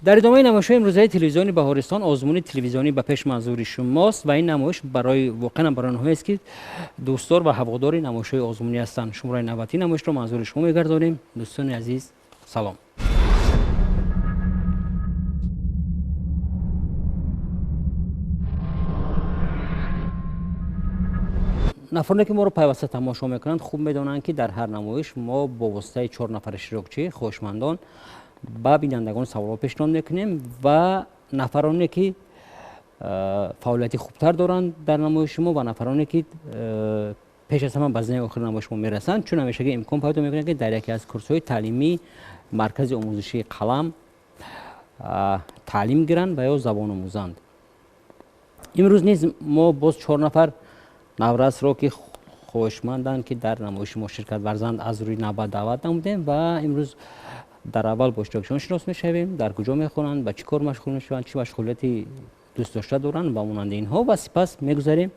Дар идомаи намоишҳои имрӯзаи телевизиони Баҳористон озмуни телевизионӣ ба пеш манзури шумост ва ин намоиш барои воқеан барои онҳоест, ки дӯстдор ва ҳаводори намоишҳои озмунӣ ҳастанд. Шумораи навбатии намоишро манзури шумо мегардонем. Дӯстони азиз, салом. Нафароне, ки моро пайваста тамошо мекунанд, хуб медонанд, ки дар ҳар намоиш мо бо воситаи чор нафари иштирокчӣ, хоҳишмандон, ба бинандагон саволҳо пешниҳод мекунем ва нафароне, ки фаъолияти хубтар доранд дар намоиши мо, ва нафароне, ки пеш аз ҳама ба зинаи охири намоиши мо мерасанд, чун ҳамешагӣ имкон пайдо мекунанд, ки дар яке аз курсҳои таълимии маркази омӯзишии Қалам таълим гиранд ва ё забон омӯзанд. Имрӯз низ мо боз чор нафар наврасро, ки хоҳишманданд, ки дар намоиши мо ширкат варзанд, аз рӯи навбат даъват намудем ва имрӯз дар аввал бо иштирокчиён шинос мешавем, дар куҷо мехонанд, ба чӣ кор машғул мешаванд, чӣ машғулияти дӯстдошта доранд ва монанди инҳо, ва сипас мегузарем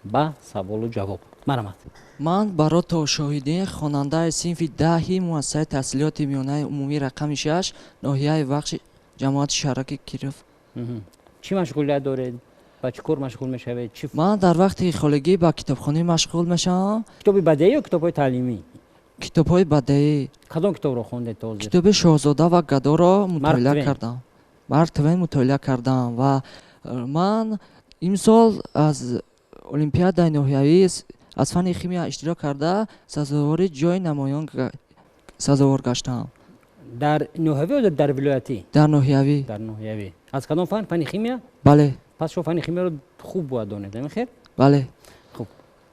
ба саволу ҷавоб. Марҳамат. Ман Барото Шоҳидин, хонандаи синфи 10-и муассисаи таҳсилоти миёнаи умумӣ рақами 6, ноҳияи Вахши, ҷамоати шаҳраки Киров. Чӣ машғулият доред, ба чӣ кор машғул мешавед? Чӣ? Ман дар вақти холигӣ ба китобхонӣ машғул мешавам. Китоби бадеӣ ё китобҳои таълимӣ? Китобҳои бадеӣ. Кадом китобро хондед то ҳозир? Китоби Шоҳзода ва гадоро мутолиа Твен. кардам, Марк Твен мутолиа кардам ва ман имсол аз олимпиадаи ноҳиявӣ аз фанни химия иштирок карда, сазовори ҷои намоён сазовор гаштам. Дар ноҳиявӣ ё дар вилоятӣ? Дар ноҳиявӣ. Дар ноҳиявӣ. Аз кадом фан? Фанни химия? Бале. Пас шумо фанни химияро хуб бояд донед, ҳамин хел? Бале. Хуб,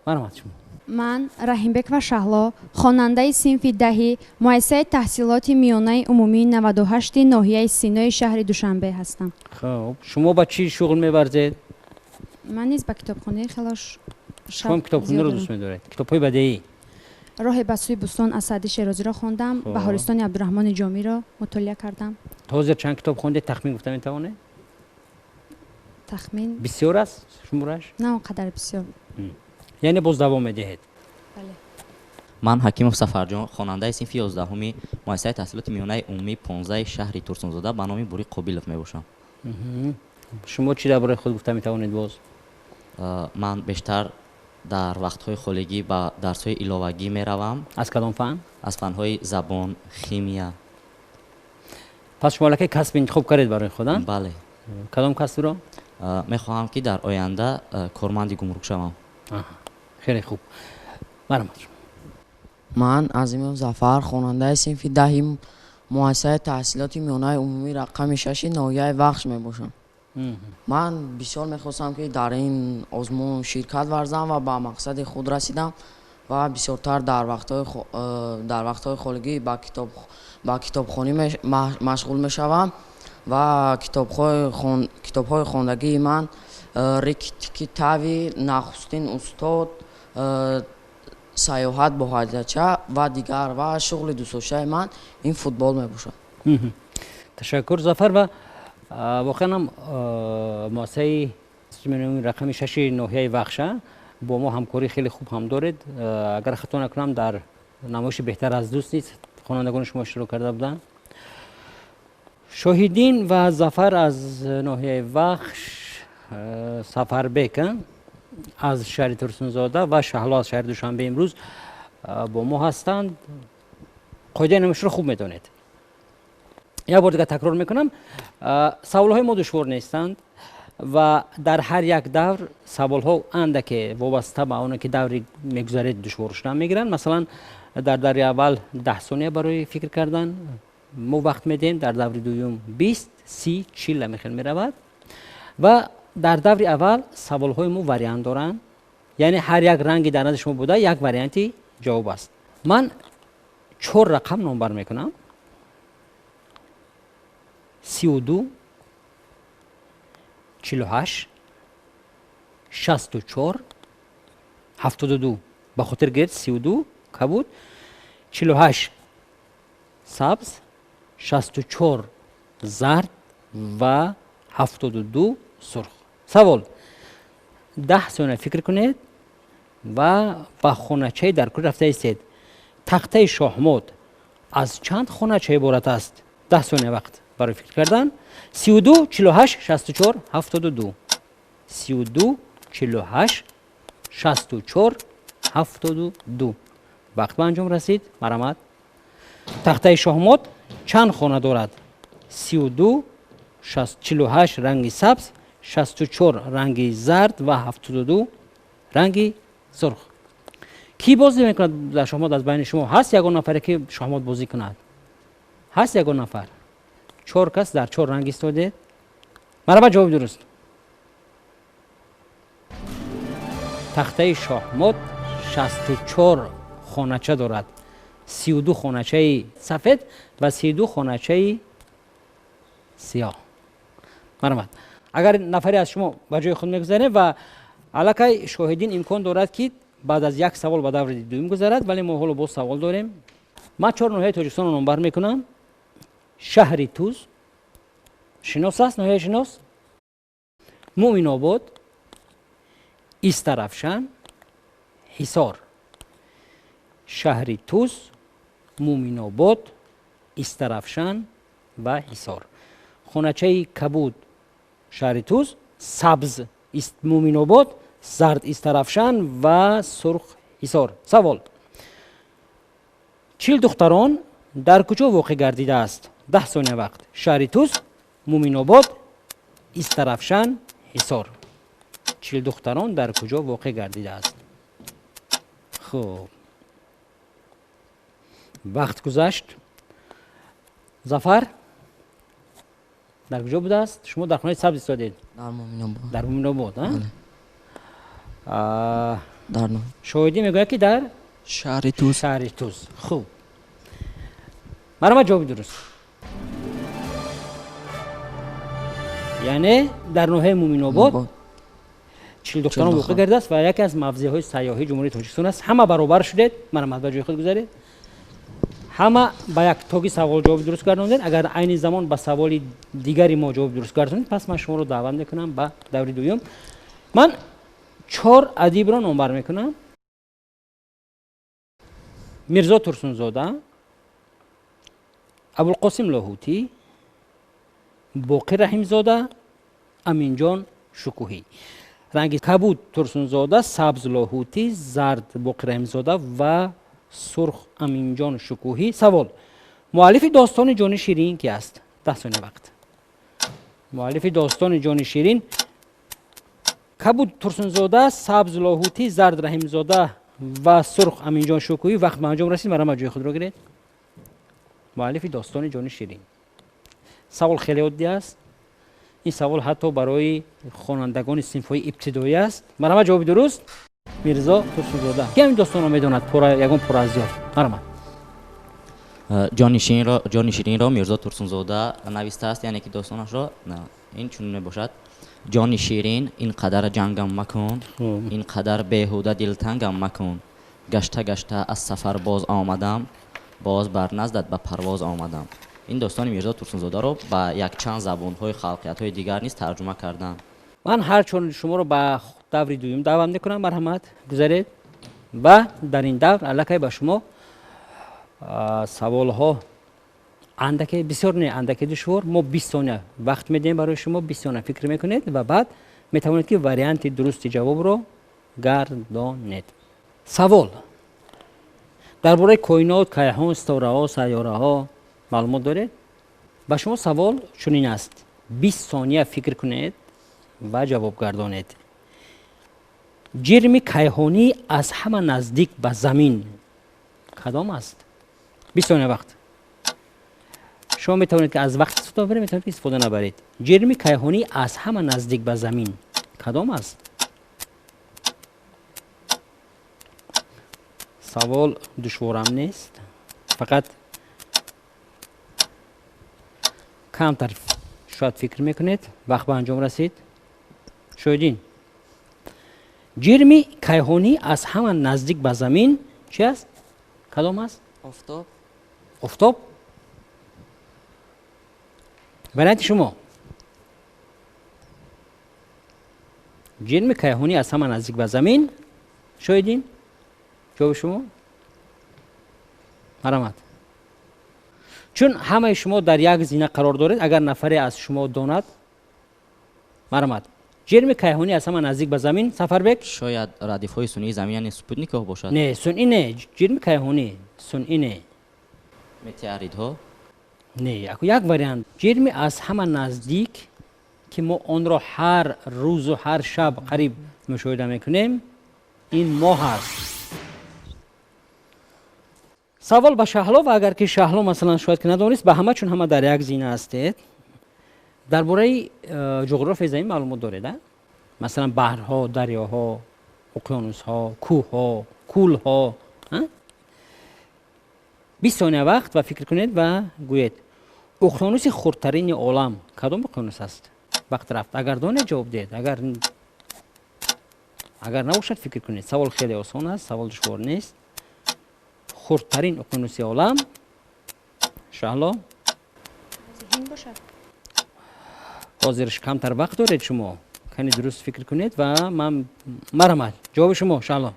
марҳамат, шумо. Ман Раҳимбекова Шаҳло, хонандаи синфи 10-и муассисаи таҳсилоти миёнаи умумии 98-и ноҳияи Синои шаҳри Душанбе ҳастам. Хуб, шумо ба чӣ шуғл меварзед? Ман низ ба китобхонӣ хело Шумо китобхониро зиёд дӯст медоред? Китобҳои бадеӣ? Роҳе ба сӯи бӯстон аз Саъди Шерозиро хондам, Баҳористони Абдураҳмони Ҷомиро мутолиа кардам. То ҳозир чанд китоб хондед, тахмин гуфта метавонед? Тахмин. Бисёр аст шумораш? На он қадар бисёр. Яъне боз давом медиҳед? Бале. Ман Ҳакимов Сафарҷон, хонандаи синфи 11-уми муассисаи таҳсилоти миёнаи умумии 15-и шаҳри Турсунзода ба номи Бури Қобилов мебошам. Шумо чӣ дар бораи худ гуфта метавонед боз? Ман бештар дар вақтҳои холигӣ ба дарсҳои иловагӣ меравам. Аз кадом фан? Аз фанҳои забон, химия. Пас шумо аллакай касб интихоб кардед барои худ, а? Бале. Кадом касбро? Мехоҳам, ки дар оянда корманди гумрук шавам. Хеле хуб, марҳамат. Ман Азимов Зафар, хонандаи синфи 10-и муассисаи таҳсилоти миёнаи умумӣ рақами 6-и ноҳияи Вахш мебошам. Ман бисёр мехостам, ки дар ин озмун ширкат варзам ва ба мақсади худ расидам ва бисёртар дар вақтҳои холигӣ ба китобхонӣ машғул мешавам ва китобҳои хондагии ман Рикки-Тикки-Тави, Нахустин устод, Сайёҳат бо ҳайдача ва дигар, ва шуғли дӯстдоштаи ман ин футбол мебошад. Ташаккур, Зафар. Ва воқеан ҳам муассисаи рақами 6-и ноҳияи Вахша бо мо ҳамкории хеле хуб ҳам доред. Агар хато накунам, дар намоиши «Беҳтар аз дӯст» низ хонандагони шумо иштирок карда буданд. Шоҳиддин ва Зафар аз ноҳияи Вахш, Сафарбек аз шаҳри Турсунзода ва Шаҳло аз шаҳри Душанбе имрӯз бо мо ҳастанд. Қоидаи намоишро хуб медонед. Як бор дигар такрор мекунам, саволҳои мо душвор нестанд ва дар ҳар як давр саволҳо андаке вобаста ба оне, ки даври мегузаред, душвор шудан мегиранд. Масалан, дар даври аввал 10 сония барои фикр кардан мо вақт медиҳем, дар даври дуюм 20, 30, 40 ҳамин хел меравад. Ва дар даври аввал саволҳои мо вариант доранд, яъне ҳар як ранги дар назди шумо буда як варианти ҷавоб аст. Ман чор рақам номбар мекунам: 32, 48, 64, 72. Ба хотир гиред: 32 кабуд, 48 сабз, 64 зард ва 72 сурх. Савол: 10 сония фикр кунед ва ба хоначаи дар кӯр рафта истед. Тахтаи шоҳмот аз чанд хонача иборат аст? 10 сония вақт. барои фикр кардан. 32 48 64 72. 32 48 64 72. Вақт ба анҷом расид. Марҳамат. Тахтаи шоҳмот чанд хона дорад? 32 48 ранги сабз, 64 ранги зард ва 72 ранги сурх. Кӣ бозӣ мекунад дар шоҳмот аз байни шумо? Ҳаст ягон нафаре ки шоҳмот бозӣ кунад? Ҳаст ягон нафар? 4 кас дар 4 ранг истодед. Марҳамат, ҷавоби дуруст. Тахтаи шоҳмот 64 хонача дорад. 32 хоначаи сафед ва 32 хоначаи сиёҳ. Марҳамат. Агар нафаре аз шумо ба ҷои худ мегузарем ва аллакай шоҳидин имкон дорад ки баъд аз як савол ба даври дуюм гузарад, вале мо ҳоло боз савол дорем. Ман 4 ноҳияи Тоҷикистонро номбар мекунам. Шаҳри Туз шинос аст, ноҳияи шинос, Муъминобод, Истарафшан, Ҳисор. Шаҳри Туз, Муъминобод, Истарафшан ва Ҳисор. Хоначаи кабуд шаҳри Туз, сабз Муъминобод, зард Истарафшан ва сурх Ҳисор. Савол: 40 духтарон дар куҷо воқеъ гардидааст? 10 сония вақт. Шаҳри Туз, Муъминобод, Истарафшан, Ҳисор. 40 духтарон дар куҷо воқеъ гардидааст? Хуб, вақт гузашт. Зафар дар куҷо будааст? Шумо дар хонаи сабз истодед. Дар Муъминобод. Дар Муъминобод, а? Шоҳидӣ мегӯяд ки дар шаҳри Туз. Шаҳри Туз. Хуб, марҳамат, ҷавоби дуруст. Яъне дар ноҳияи Муъминобод 40 духтарон воқеъ гардидааст ва яке аз мавзеъҳои сайёҳии Ҷумҳурии Тоҷикистон аст. Ҳама баробар шудед. Марҳамат, ба ҷои худ гузаред. Ҳама ба яктоги савол ҷавоби дуруст гардондед. Агар айни замон ба саволи дигари мо ҷавоби дуруст гардонед, пас ман шуморо даъват мекунам ба даври дуюм. Ман 4 адибро номбар мекунам. Мирзо Турсунзода, Абулқосим Лоҳутӣ, Боқир Раҳимзода, Аминҷон Шукӯҳӣ. Ранги кабуд Турсунзода, сабз Лоҳутӣ, зард Боқир Раҳимзода ва сурх Аминҷон Шукӯҳӣ. Савол: муаллифи достони ҷони ширин ки аст? 10 сония вақт. Муаллифи достони ҷони ширин: кабуд Турсунзода, сабз Лоҳутӣ, зард Раҳимзода ва сурх Аминҷон Шукӯҳӣ. Вақт ба анҷом расид. Марҳамат, ҷои худро гиред. Муаллифи достони ҷони ширин. Савол хеле оддӣ аст. Ин савол ҳатто барои хонандагони синфҳои ибтидоӣ аст. Марҳамат, ҷавоби дуруст. Мирзо Турсунзода. Ки ҳамин достонро медонад? Ягон пора аз ёд. Марҳамат. Ҷони ширинро Мирзо Турсунзода навистааст, яъне ки достонашро ин чунин мебошад: ҷони ширин, ин қадар ҷангам макун, ин қадар беҳуда дилтангам макун, гашта гашта аз сафар боз омадам, боз бар наздат ба парвоз омадам. Ин достони Мирзо Турсунзодаро ба якчанд забонҳои халқиятҳои дигар низ тарҷума карданд. Ман ҳарчанд шуморо ба даври дуюм даъват мекунам. Марҳамат, гузаред ва дар ин давр аллакай ба шумо саволҳо андаке бисёр не, андаке душвор. Мо 20 сония вақт медиҳем барои шумо. 20 сония фикр мекунед ва баъд метавонед ки варианти дурусти ҷавобро гардонед. Савол дар бораи коинот, кайҳон, ситораҳо, сайёраҳо маълумот доред? Ба шумо савол чунин аст: 20 сония фикр кунед ва ҷавоб гардонед. Ҷирми кайҳонӣ аз ҳама наздик ба замин кадом аст? 20 сония вақт. Шумо метавонед ки аз вақт истифода баред, метавонед ки истифода набаред. Ҷирми кайҳонӣ аз ҳама наздик ба замин кадом аст? Савол душворам нест, фақат камтар шояд фикр мекунед. Вақт ба анҷом расид. Шоҳидин, ҷирми кайҳонӣ аз ҳама наздик ба замин чи аст? Кадом аст? Офтоб. Офтоб. Варианти шумо: ҷирми кайҳонӣ аз ҳама наздик ба замин. Шоҳидин, ҷавоби шумо? Марҳамат. Чун ҳамаи шумо дар як зина қарор доред, агар нафаре аз шумо донад, марҳамат. Ҷирми кайҳонӣ аз ҳама наздик ба замин, Сафарбек? Шояд радифҳои сунъии замин, яъне спутникҳо бошад. Не, сунъӣ не, ҷирми кайҳонӣ сунъӣ не. Метеоритҳо? Не, як вариант. Ҷирми аз ҳама наздик, ки мо онро ҳар рӯзу ҳар шаб қариб мушоҳида мекунем, ин моҳ аст. Савол ба Шаҳло, ва агар ки Шаҳло масалан шояд ки надонист, ба ҳама, чун ҳама дар як зина ҳастед, дар бораи ҷуғрофияи замин маълумот доред, а? Масалан баҳрҳо, дарёҳо, уқёнусҳо, кӯҳҳо, кӯлҳо. 20 сония вақт ва фикр кунед ва гӯед. Уқёнуси хурдтарини олам кадом уқёнус аст? Вақт рафт. Агар донед, ҷавоб диҳед. Агар набошад, фикр кунед. Савол хеле осон аст, савол душвор нест. Хурдтарин уқёнуси олам, Шаҳло? Ҳинд бошад. Ҳозир камтар вақт доред шумо. Кани дуруст фикр кунед ва ман марҳамат. Ҷавоби шумо, Шаҳло.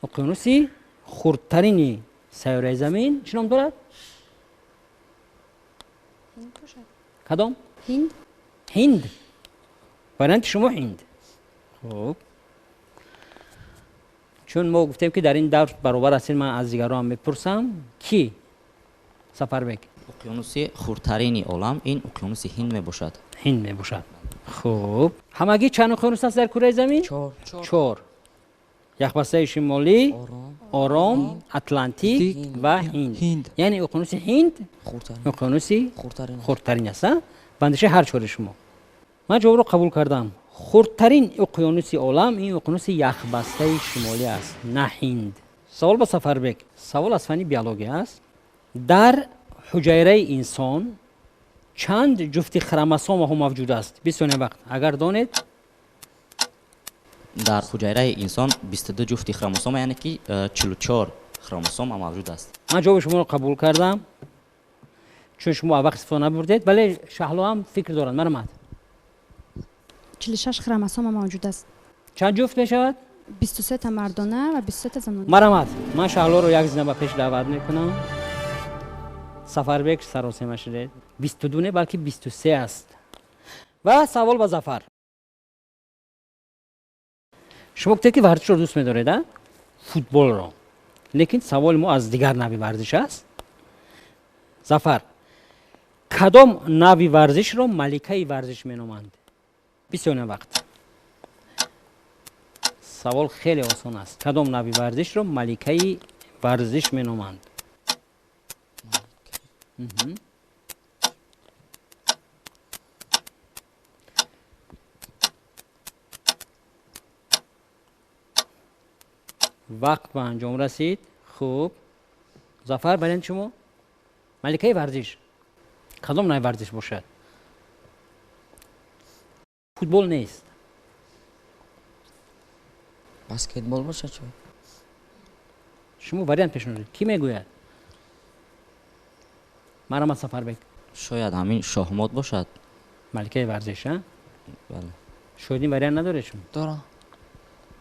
Уқёнуси хурдтарини сайёраи замин чӣ ном дорад? Ҳинд бошад. Кадом? Ҳинд. Ҳинд. Варианти шумо Ҳинд. Хуб. Чун мо гуфтем, ки дар ин давр баробар ҳастем, ман аз дигарон мепурсам, ки Сафарбек? Уқёнуси хурдтарини олам ин уқёнуси Ҳинд мебошад. Ҳинд мебошад. Хуб. Ҳамагӣ чанд уқёнус аст дар кураи замин? Чор. Чор. Яхбастаи шимолӣ, Ором, Атлантик ва Ҳинд. Яъне уқёнуси Ҳинд уқёнуси хурдтарин аст, а? Ба андешаи ҳар чори шумо. Ман ҷавобро қабул кардам. Хурдтарин уқёнуси олам ин уқёнуси яхбастаи шимолӣ аст, на Ҳинд. Савол ба Сафарбек. Савол аз фанни биология аст. Дар ҳуҷайраи инсон чанд ҷуфти хромосомаҳо мавҷуд аст? 20 сония вақт. Агар донед. Дар ҳуҷайраи инсон 22 ҷуфти хромосома, яъне ки 44 хромосома мавҷуд аст. Ман ҷавоби шуморо қабул кардам, чун шумо вақт истифода набурдед, вале Шаҳло ҳам фикр дорад. Марҳамат. 46 хромосома мавҷуд аст. Чанд ҷуфт мешавад? 23 та мардона ва 23 та занона. Марҳамат. Ман Шаҳлоро як зина ба пеш даъват мекунам. Сафарбек саросема шудед. 22 не, балки 23 аст. Ва савол ба Зафар. Шумо гуфтед, ки варзишро дӯст медоред, а? Футболро. Лекин саволи мо аз дигар навъи варзиш аст. Зафар, кадом навъи варзишро маликаи варзиш меноманд? 20 сония вақт. Савол хеле осон аст. Кадом навъи варзишро маликаи варзиш меноманд? Вақт ба анҷом расид. Хуб, Зафар, вариант шумо? Маликаи варзиш. Кадом навъи варзиш бошад? Футбол нест. Баскетбол бошад чо? Шумо вариант пешниҳод. Кӣ мегӯяд? Марҳамат, Сафарбек. Шояд ҳамин шоҳмот бошад. Маликаи варзиш, а? Бале. Шояд ин вариант надоред шумо? Дорам.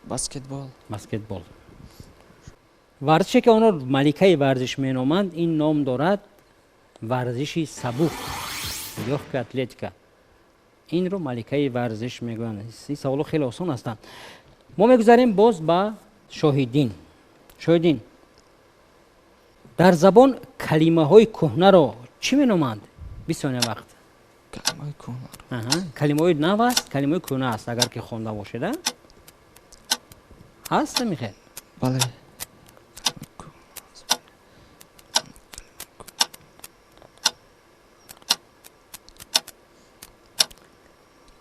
Баскетбол. Баскетбол. Варзише, ки онро маликаи варзиш меноманд, ин ном дорад варзиши сабук, лёгкая атлетика. Инро маликаи варзиш мегӯянд. Ин саволҳо хеле осон ҳастанд. Мо мегузарем боз ба Шоҳиддин. Шоҳиддин, дар забон калимаҳои кӯҳнаро чӣ меноманд? 20 сония вақт. Калимаҳои кӯҳнаро. Калимаҳои нав аст, калимаҳои кӯҳна аст, агар ки хонда бошед, а? Ҳаст ҳамин хел? Бале.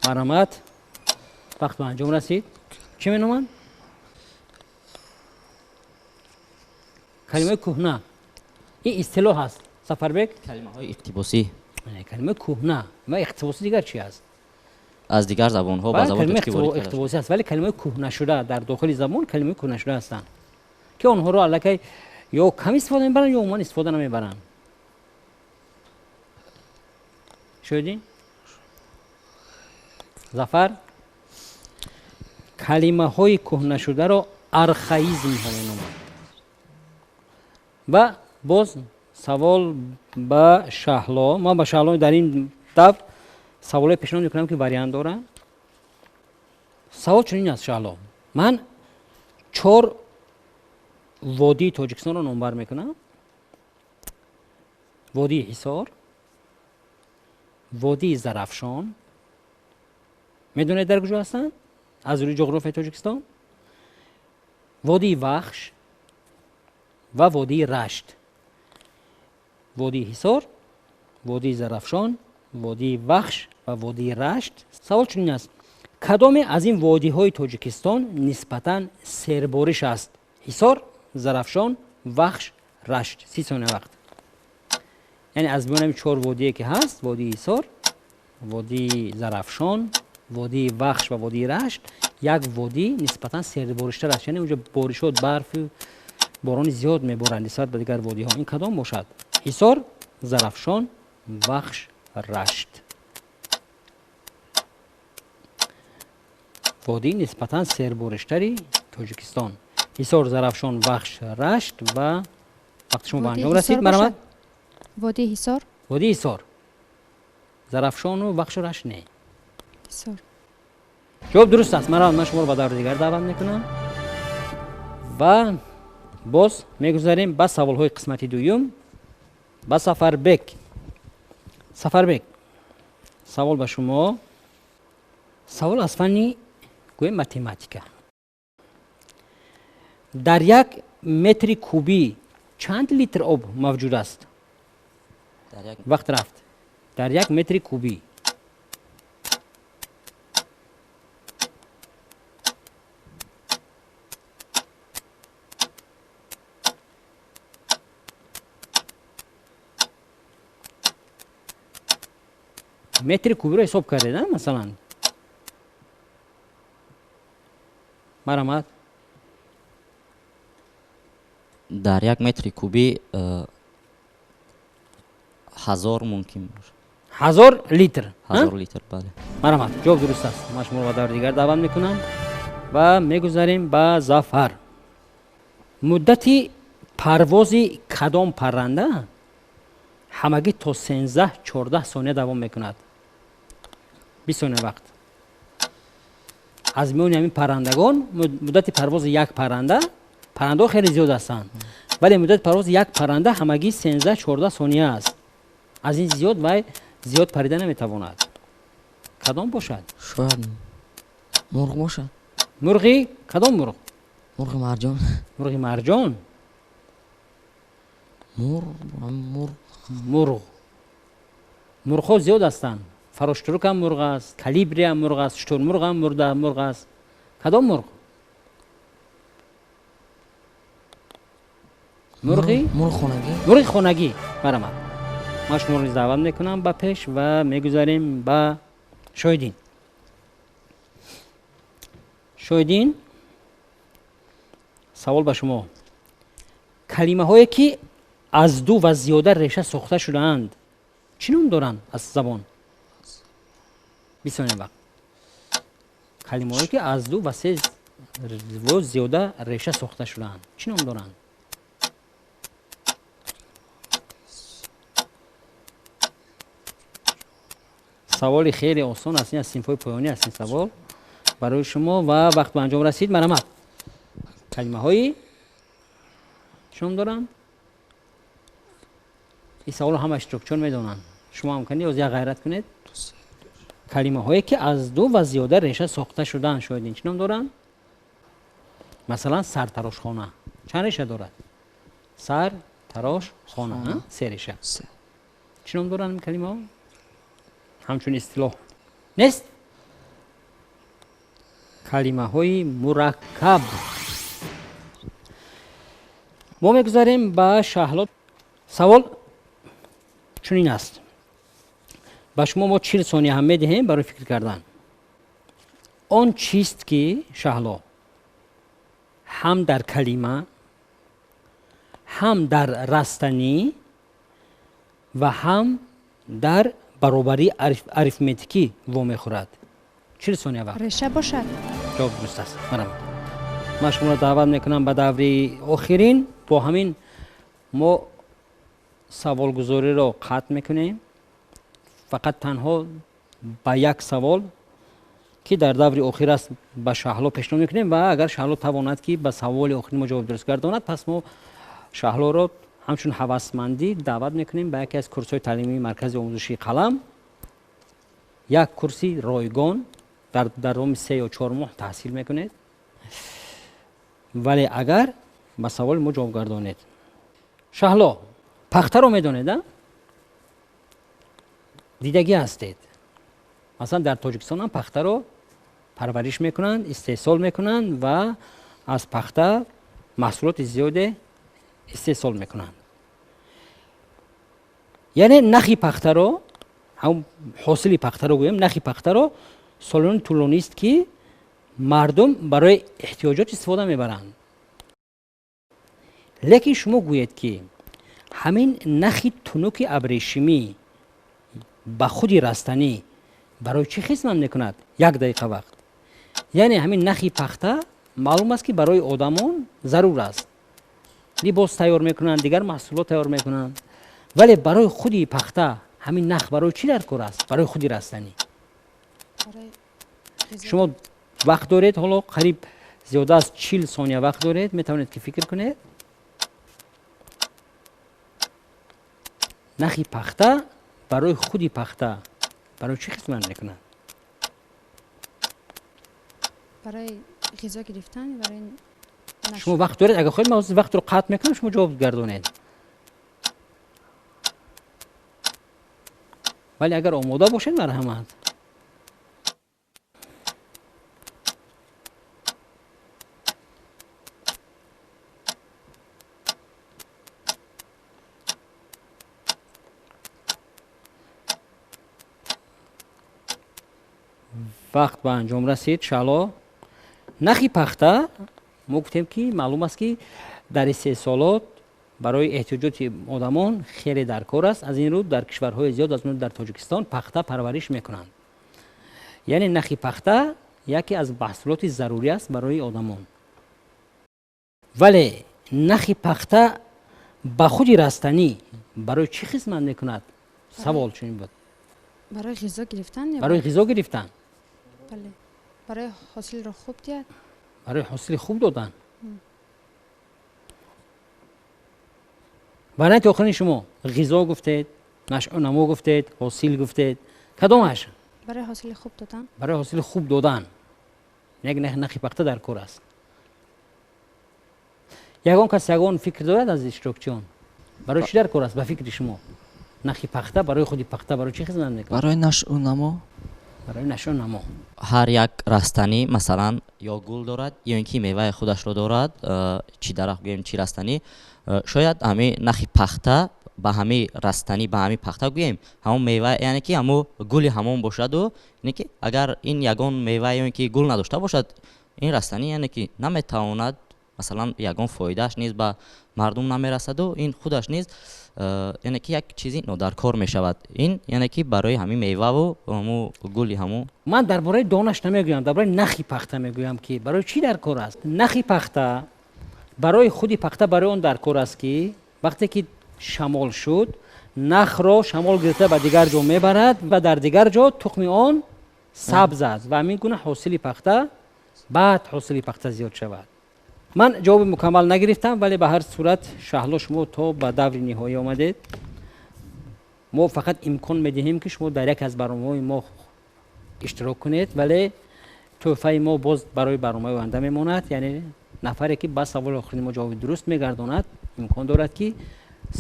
Марҳамат, вақт ба анҷом расид. Чӣ меноманд? Калимаи кӯҳна. Ин истилоҳ аст. Сафарбек? Калимаҳои иқтибосӣ. Калимаи кӯҳна ва иқтибосӣ дигар чӣ аст? Аз дигар забонҳо ба забони калимаи тоҷикӣ ворид карда шуд. иқтибосӣ аст, вале калимаи кӯҳнашуда дар дохили забон калимаи кӯҳнашуда ҳастанд, ки онҳоро аллакай ё кам истифода мебаранд, ё умуман истифода намебаранд. Шоҳиддин? Зафар? Калимаҳои кӯҳнашударо архаизмҳо меноманд. Ва боз Савол ба Шаҳло. Ман ба Шаҳло дар ин давр саволе пешниҳод мекунам, ки вариант дорад. Савол чунин аст, Шаҳло. Ман 4 водии Тоҷикистонро номбар мекунам. Водии Ҳисор, водии Зарафшон. Медонед дар куҷо ҳастанд? Аз рӯи ҷуғрофияи Тоҷикистон. Водии Вахш ва водии Рашт. Водии Ҳисор, водии Зарафшон, водии Вахш ва водии Рашт. Савол чунин аст: кадоме аз ин водиҳои Тоҷикистон нисбатан сербориш аст? Ҳисор, Зарафшон, Вахш, Рашт. 30 сония вақт. Яъне аз миёни 4 водие ки ҳаст, водии Ҳисор, водии Зарафшон, водии Вахш ва водии Рашт, як водӣ нисбатан сербориштар аст. Яъне онҷо боришот, барфу борони зиёд меборанд нисбат ба дигар водиҳо. Ин кадом бошад? Ҳисор, Зарафшон, Вахш, Рашт. Водии нисбатан сербориштари Тоҷикистон. Ҳисор, Зарафшон, Вахш, Рашт. Ва вақти шумо ба анҷом расид, марҳамат. Водии Ҳисор? Водии Ҳисор. Зарафшону Вахшу Рашт не. Ҳисор. Ҷавоб дуруст аст. Марҳамат, ман шуморо ба даври дигар даъват мекунам ва боз мегузарем ба саволҳои қисмати дуюм. Ба Сафарбек. Сафарбек, савол ба шумо. Савол аз фанни гӯем математика. Дар 1 метри кубӣ чанд литр об мавҷуд аст? Вақт рафт. Дар 1 метри кубӣ. Метри кубиро ҳисоб кардед, масалан? Марҳамат. Дар 1 метри кубӣ 1000 мумкин бошад. 1000 литр? 1000 литр, бале. Марҳамат, ҷавоб дуруст аст. Ман шуморо ба даври дигар даъват мекунам ва мегузарем ба Зафар. Муддати парвози кадом парранда ҳамагӣ то 13-14 сония давом мекунад? 20 сония вақт. Аз миёни ҳамин паррандагон муддати парвози як парранда, паррандаҳо хеле зиёд ҳастанд, вале муддати парвози як парранда ҳамагӣ 13-14 сония аст. Аз ин зиёд вай зиёд парида наметавонад. Кадом бошад? Шояд мурғ бошад. Мурғи кадом мурғ? Мурғи марҷон. Мурғи марҷон? Мурғ. Мурғ. Мурғҳо зиёд ҳастанд. Фароштурук ҳам мурғ аст, калибри ҳам мурғ аст, шутурмурғ ҳам мурғ аст. Кадом мурғ? Мурғи? Мурғи хонагӣ. Мурғи хонагӣ. Марҳамат. Ман шуморо низ даъват мекунам ба пеш ва мегузарем ба Шоҳиддин. Шоҳиддин, савол ба шумо. Калимаҳое ки аз 2 ва зиёда реша сохта шудаанд, чӣ ном доранд аз забон? 20 сония вақт. Калимаҳое ки аз 2 ва 3 ва зиёда реша сохта шудаанд, чӣ ном доранд? Саволи хеле осон аст, ин аз синфҳои поёнӣ аст ин савол барои шумо ва вақт ба анҷом расид. Марҳамат. Калимаҳои чӣ ном доранд? Ин саволро ҳама иштирокчиён медонанд. Шумо ҳам кунед, як ғайрат кунед. Калимаҳое ки аз 2 ва зиёда реша сохта шудаанд, шоҳидин чӣ ном доранд? Масалан, сартарошхона чанд реша дорад? Сартарошхона 3 реша. Чӣ ном доранд ин калимаҳо? Ҳамчун истилоҳ нест? Калимаҳои мураккаб. Мо мегузарем ба Шаҳло. Савол чунин аст. Ба шумо мо 40 сония ҳам медиҳем барои фикр кардан. Он чист ки Шаҳло ҳам дар калима, ҳам дар растанӣ ва ҳам дар баробарии арифметикӣ вомехӯрад? 40 сония вақт. Реша бошад. Ҷавоб дуруст аст. Марҳамат. Ман шуморо даъват мекунам ба даври охирин. Бо ҳамин мо Саволгузориро қатъ мекунем, фақат танҳо ба як савол, ки дар даври охир аст, ба Шаҳло пешниҳод мекунем ва агар Шаҳло тавонад, ки ба саволи охири мо ҷавоби дуруст гардонад, пас мо Шаҳлоро ҳамчун ҳавасмандӣ даъват мекунем ба яке аз курсҳои таълимии маркази омӯзишии қалам. Як курси ройгон дар давоми 3 ё 4 моҳ таҳсил мекунед, вале агар ба саволи мо ҷавоб гардонед. Шаҳло, пахтаро медонед, а? Дидагӣ ҳастед. Масалан, дар Тоҷикистон ҳам пахтаро парвариш мекунанд, истеҳсол мекунанд ва аз пахта маҳсулоти зиёде истеҳсол мекунанд. Яъне нахи пахтаро, ҳам ҳосили пахтаро гӯем, нахи пахтаро солони тӯлонист, ки мардум барои эҳтиёҷот истифода мебаранд. Лекин шумо гӯед, ки ҳамин нахи тунуки абрешимӣ ба худи растанӣ барои чӣ хизмат мекунад? Як дақиқа вақт. Яъне ҳамин нахи пахта маълум аст, ки барои одамон зарур аст, либос тайёр мекунанд, дигар маҳсулот тайёр мекунанд, вале барои худи пахта ҳамин нах барои чӣ дар кор аст? Барои худи растанӣ. Шумо вақт доред, ҳоло қариб зиёда аз 40 сония вақт доред, метавонед, ки фикр кунед. Нахи пахта барои худи пахта барои чӣ хизмат мекунад? Барои ғизо гирифтан, барои Шумо вақт доред, агар хоҳед, ман вақтро қатъ мекунам, шумо ҷавоб гардонед. Вале агар омода бошед, марҳамат. Вақт ба анҷом расид. Шаҳло, нахи пахта мо гуфтем, ки маълум аст, ки дар истеҳсолот барои эҳтиёҷоти одамон хеле дар кор аст. Аз ин рӯ дар кишварҳои зиёд, аз дар Тоҷикистон пахта парвариш мекунанд. Яъне нахи пахта яке аз маҳсулоти зарурӣ аст барои одамон. Вале нахи пахта ба худи растанӣ барои чӣ хизмат мекунад? Савол чунин буд. Барои ғизо гирифтан? Барои ғизо гирифтан. Бале, барои ҳосилро хуб диҳад. Барои ҳосили хуб додан. Варианти охирини шумо: ғизо гуфтед, нашъунамо гуфтед, ҳосил гуфтед, кадомаш? Барои ҳосили хуб додан. Барои ҳосили хуб додан як нахи пахта дар кор аст. Ягон кас ягон фикр дорад аз иштирокчиён? Барои чӣ дар кор аст ба фикри шумо нахи пахта? Барои худи пахта барои чӣ хизмат мекунад? Барои нашъунамо. Барои нашъунамо. Ҳар як растанӣ, масалан, ё гул дорад, ё ин ки меваи худашро дорад, чӣ дарахт гӯем, чӣ растанӣ. Шояд ҳами нахи пахта ба ҳами растанӣ, ба ҳами пахта гӯем, ҳамон мева, яъне ки ҳамо гули ҳамон бошаду, яъне ки агар ин ягон мева ё ин ки гул надошта бошад, ин растанӣ, яъне ки наметавонад, масалан, ягон фоидааш низ ба мардум намерасаду ин худаш низ, яъне ки як чизи нодаркор мешавад. Ин, яъне ки барои ҳамин меваву ҳаму гули ҳаму. Ман дар бораи донаш намегӯям, дар бораи нахи пахта мегӯям, ки барои чӣ дар кор аст нахи пахта. Барои худи пахта барои он дар кор аст, ки вақте ки шамол шуд, нахро шамол гирифта ба дигар ҷо мебарад ва дар дигар ҷо тухми он сабз аст ва ҳамин гуна ҳосили пахта, баъд ҳосили пахта зиёд шавад. Ман ҷавоби мукаммал нагирифтам, вале ба ҳар сурат, Шаҳло, шумо то ба даври ниҳоӣ омадед. Мо фақат имкон медиҳем, ки шумо дар яке аз барномаҳои мо иштирок кунед, вале тӯҳфаи мо боз барои барномаи оянда мемонад. Яъне нафаре, ки ба саволи охирини мо ҷавоби дуруст мегардонад, имкон дорад, ки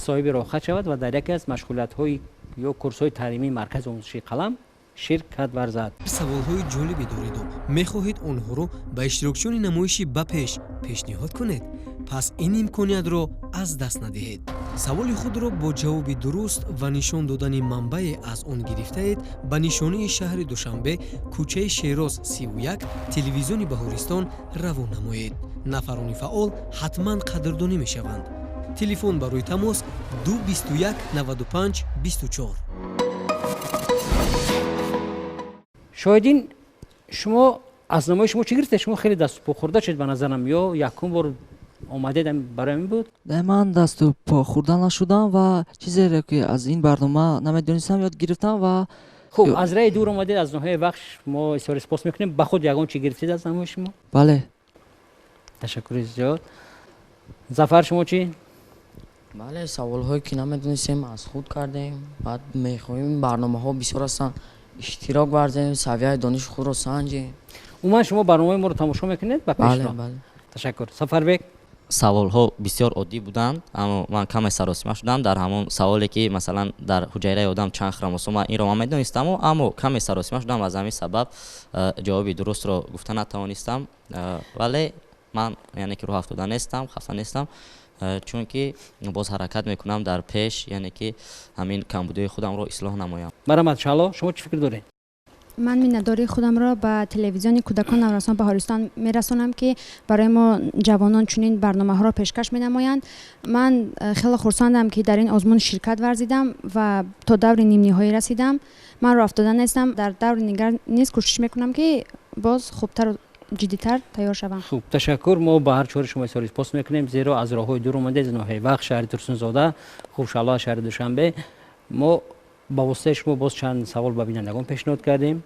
соҳиби роҳхат шавад ва дар яке аз машғулиятҳои ё курсҳои таълимии маркази омӯзишии қалам ширкат варзад. Саволҳои ҷолибе дореду мехоҳед онҳоро ба иштирокчиёни намоиши «Ба пеш» пешниҳод кунед? Пас ин имкониятро аз даст надиҳед. Саволи худро бо ҷавоби дуруст ва нишон додани манбае аз он гирифтаед ба нишонии шаҳри Душанбе, кӯчаи Шероз, 31, телевизиони Баҳористон равон намоед. Нафарони фаъол ҳатман қадрдонӣ мешаванд. Телефон барои тамос 2 21 95 24. Шоҳидин, шумо аз намоиши шумо чӣ гирифтед? Шумо хеле даступо хӯрда шуд ба назарам, ё якум бор Омадед барои ҳамин буд? Да, ман дасту по хӯрда нашудам ва чизеро ки аз ин барнома намедонистам, ёд гирифтам ва Хуб, аз раи дур омадед, аз ноҳияи Вахш, мо изҳори сипос мекунем. Ба худ ягон чӣ гирифтед аз намоиши мо? Бале. Ташаккури зиёд. Зафар, шумо чӣ? Бале, саволҳое ки намедонистем, аз худ кардем. Баъд мехоҳем, барномаҳо бисёр ҳастанд, иштирок варзем, савияи дониши худро санҷем. Умуман шумо барномаи моро тамошо мекунед ба пешро? Бале. Ташаккур. Сафарбек? Саволҳо бисёр оддӣ буданд, аммо ман каме саросима шудам дар ҳамон саволе ки масалан дар ҳуҷайраи одам чанд хромосома, инро ман медонистаму, аммо каме саросима шудам, аз ҳамин сабаб ҷавоби дурустро гуфта натавонистам. Вале ман яъне ки рӯҳ афтода нестам, хафа нестам, чунки боз ҳаракат мекунам дар пеш, яъне ки ҳамин камбудиҳои худамро ислоҳ намоям. Марҳамат, Шаҳло, шумо чӣ фикр доред? Ман миннатдории худамро ба телевизиони кӯдакон наврасон Баҳористон мерасонам, ки барои мо ҷавонон чунин барномаҳоро пешкаш менамоянд. Ман хеле хурсандам, ки дар ин озмун ширкат варзидам ва то даври нимниҳоӣ расидам. Ман роҳ афтода нестам, дар даври дигар низ кӯшиш мекунам, ки боз хубтару ҷиддитар тайёр шавам. Хуб, ташаккур. Мо ба ҳар чори шумо изҳори сипос мекунем, зеро аз роҳҳои дур омадед, аз ноҳияи Вахш, шаҳри Турсунзода, хуб, Шаҳло аз шаҳри Душанбе. Мо ба воситаи шумо боз чанд савол ба бинандагон пешниҳод кардем.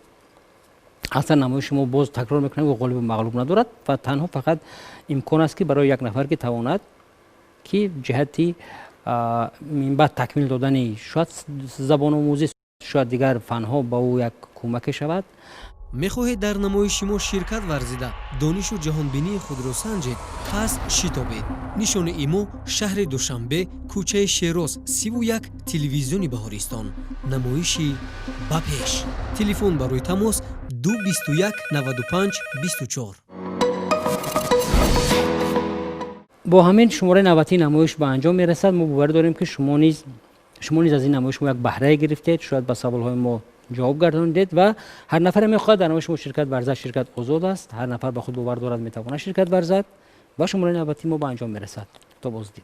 Аслан намоиши мо, боз такрор мекунем, ғолибу мағлуб надорад ва танҳо фақат имкон аст, ки барои як нафар, ки тавонад, ки ҷиҳати минбаъд такмил додани шояд забономӯзӣ, шояд дигар фанҳо ба ӯ як кӯмаке шавад. Мехоҳед дар намоиши мо ширкат варзида, донишу ҷаҳонбинии худро санҷед? Пас шитобед. Нишони имо: шаҳри Душанбе, кӯчаи Шероз, 31, телевизиони Баҳористон, намоиши «Ба пеш». Телефон барои тамос: 2 21 95 24. Бо ҳамин шумораи навбатии намоиш ба анҷом мерасад. Мо боварӣ дорем, ки шумо низ аз ин намоиш мо як баҳрае гирифтед, шояд ба саволҳои мо ҷавоб гардонидед. Ва ҳар нафаре мехоҳад дар намоиши мо ширкат варзад, ширкат озод аст. Ҳар нафар ба худ бовар дорад, метавонад ширкат варзад. Ва шумораи навбатии мо ба анҷом мерасад. То боздид.